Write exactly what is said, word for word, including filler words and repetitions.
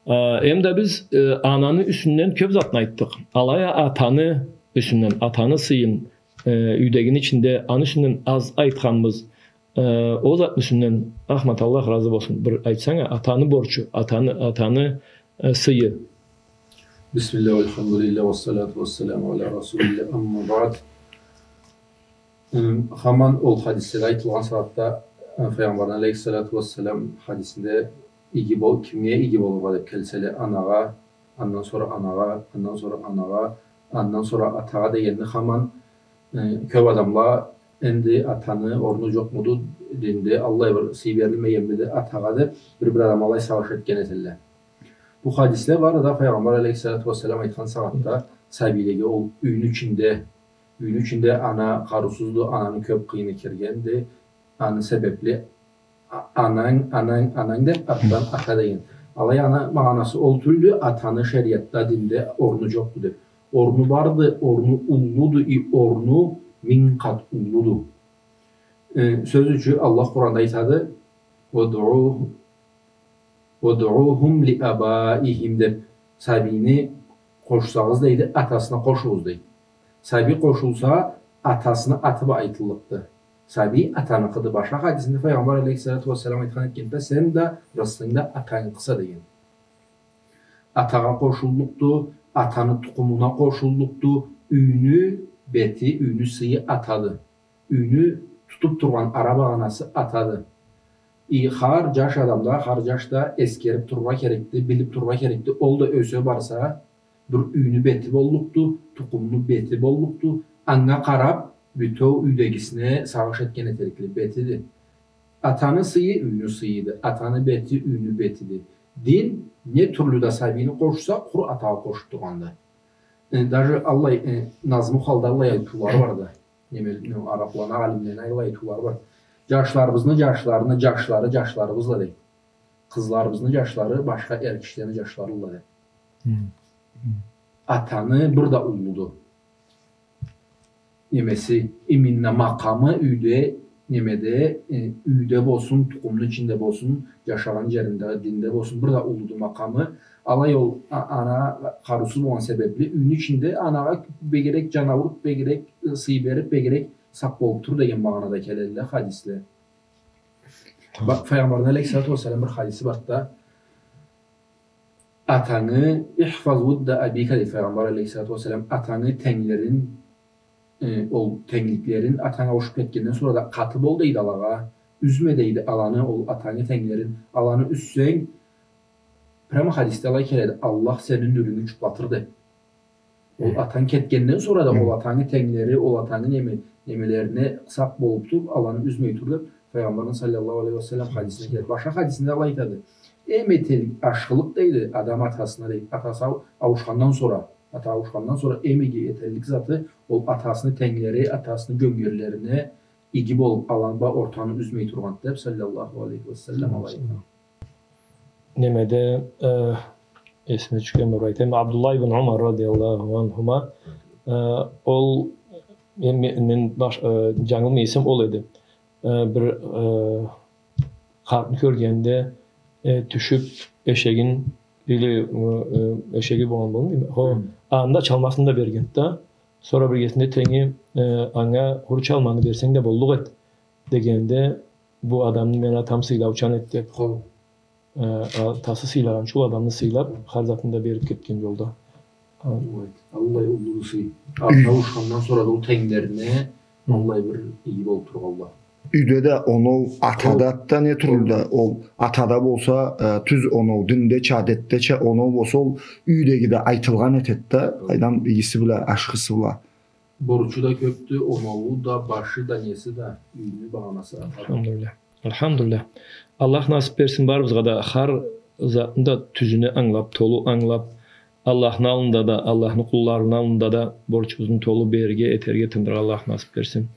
А, эм да биз, э, ананы юсюнден кёп затны айтдыкъ. Алай а атаны юсюнден, атаны сыйын, э, юйдегини ичинде аны юсюнден аз айтханбыз. Э, ол затны юсюнден, Ахмат, Аллах разы болсун, бир айтсанг а, атаны борчу, атаны, атаны, э, сыйы. بسم الله والحمد لله والصلاة والسلام على رسول الله، أما بعد. М, хаман ол хадиследе айтылгъан сагъатда, э, Файгъамбарны алейхиссалату уассалам хадисинде иги бол-, кимге иги болургъа деп келселе, анагъа, андан сора анагъа, андан сора анагъа, андан сора атагъа дегенни хаман, э, кёп адамла энди атаны орну жокъмуду динде, аллай бир сый берилмегенмиди атагъа деп, бир-бир адам алай сагъыш этген этелле. Бу хадисле бары да Файгъамбар алейхиссалату уассалам айтхан сагъатда сабийлеге ол юйню ичинде, юйню ичинде ана къарыусузду, ананы кёп къыйыны киргенди, аны себепли а-, ананг, ананг, ананг деп артдан ата деген. Алай аны магъанасы ол тюлдю, атаны шериатда, динде орну жокъду деп. Орну барды, орну уллуду, и орну минг къат уллуду. Э, сёз ючюн, Аллах Къуранда айтады: «Удъу-, удъухум ли абаихим», — деп, сабийни къошсагъыз, дейди, атасына къошугъуз, дейди. Сабий къошулса, атасыны аты бла айтыллыкъды. Сабий атаныкъыды. Башха хадисинде Файгъамбар алейхиссалату уассалам айтхан этгенди да: «Сен да, ырысхынг да атангыкъыса», — деген. Атагъа къошуллукъду, атаны тукъумуна къошуллукъду, юйню бети, юйню сыйы атады. Юйню тутуп тургъан ара багъанасы атады. И хар жаш адамда, хар жаш да эсгерип турургъа керекди, билип турургъа керекди. Ол да ёсе барса, бир юйню бети боллукъду, тукъумну бети боллукъду. Анга къарап, бютеу юйдегисине сагъыш этген этерикли бетиди. Атаны сыйы юйню сыйыды, атаны бети юйню бетиди. Дин не тюрлю да сабийни къошса, къуру атагъа къошуп тургъанды. Э, даже аллай, э, назму халда аллай айтыулары барды. Неме, не, арапланы, алимлени аллай айтыулары бар. Жашларыбызны жашларыны жашлары жашларыбызла, дейди. Къызларыбызны жашлары башха эр кишилени жашларыла, дейди. Хы. Атаны бир да уллуду. Немеси, именно макъамы юйде, немеде, э, юйде болсун, тукъумну ичинде болсун, жашагъан жеринде, динде болсун, бир да уллуду макъамы. Алай ол а-, ана къарыусуз болгъан себепли, юйню ичинде анагъа бегирек жан ауруп, бегирек, э, сый берип, бегирек сакъ болуп тур деген магъанада келелле хадисле. Тамам. Ба-, Файгъамбарны алейхиссалату уассалам бир хадиси барды да, атангы, «Ихфаз вудда абика», — дейди Файгъамбар алейхиссалату уассалам, атангы тенглерин, э, ол тенгликлерин, атанг ауушуп кетгенден сора да къаты бол, дейди, алагъа, юзме, дейди, аланы, ол атангы тенглерин, аланы юзсенг, прямо хадисде алай келеди, Аллах сени нюрюнгю жукълатыр деп. Ол атанг кетгенден сора да ол атангы тенглери, ол атангы неме-, немелерине сакъ болуп тур, аланы юзмей тур деп, Файгъамбарны саллаллаху алейхи ва саллам хадисинде келеди. Башха хадисинде алай айтады. Эм этерлик ашхылыкъ, дейди, адам атасына, дейди. Атасы ау-, ауушхандан сора, ата ауушхандан сора эм иги этерлик заты, ол атасыны тенглери, атасыны жёнгерлерине иги болуп, аланы бла ортаны юзмей тургъан деп, саллаллаху алейхи ва саллам, алай айтады. Немеде, э, эсиме тюшген бир айтайым. Абдуллах ибн Умар радияллаху анхума, э, ол, мен, мен, мен баш-, э, жангылмай эсем, ол эди. Э, бир, э, къартны кёргенде, э, тюшюп, эшегин, или, э, э, эшеги болгъан болур, хо, анда чалмасын да берген да. Сора биргесинде тенги, э, анга: «Къуру чалманы берсенг да боллукъ эди», — дегенде, «Бу адамны мени атам сыйлаучан эди», — деп. Хо. Э, атасы сыйлагъанча ол адамны сыйлап, хар затын да берип кетген жолда. Аллай уллу сый. Ата ауушхандан сора да ол тенглерине аллай бир иги болуп тургъанла. Юйде да оноу, атада да не тюрлю да ол, атада болса, э, тюз оноу, диндеча, адетдеча оноу болса, ол юйдеги да айтылгъан этеди да, къайдам, игиси бла, ашхысы бла. Борчу да кёпдю, оноуу да, башы да, неси да, юйню багъанасы артады. Альхамдулиллях. Альхамдулиллях. Аллах насып берсин барыбызгъа да, хар затны да тюзюне ангылап, толу ангылап, Аллахны аллында да, Аллахны къулларыны аллында да борчубузну толу берирге, этерге, тындырыргъа Аллах насып берсин.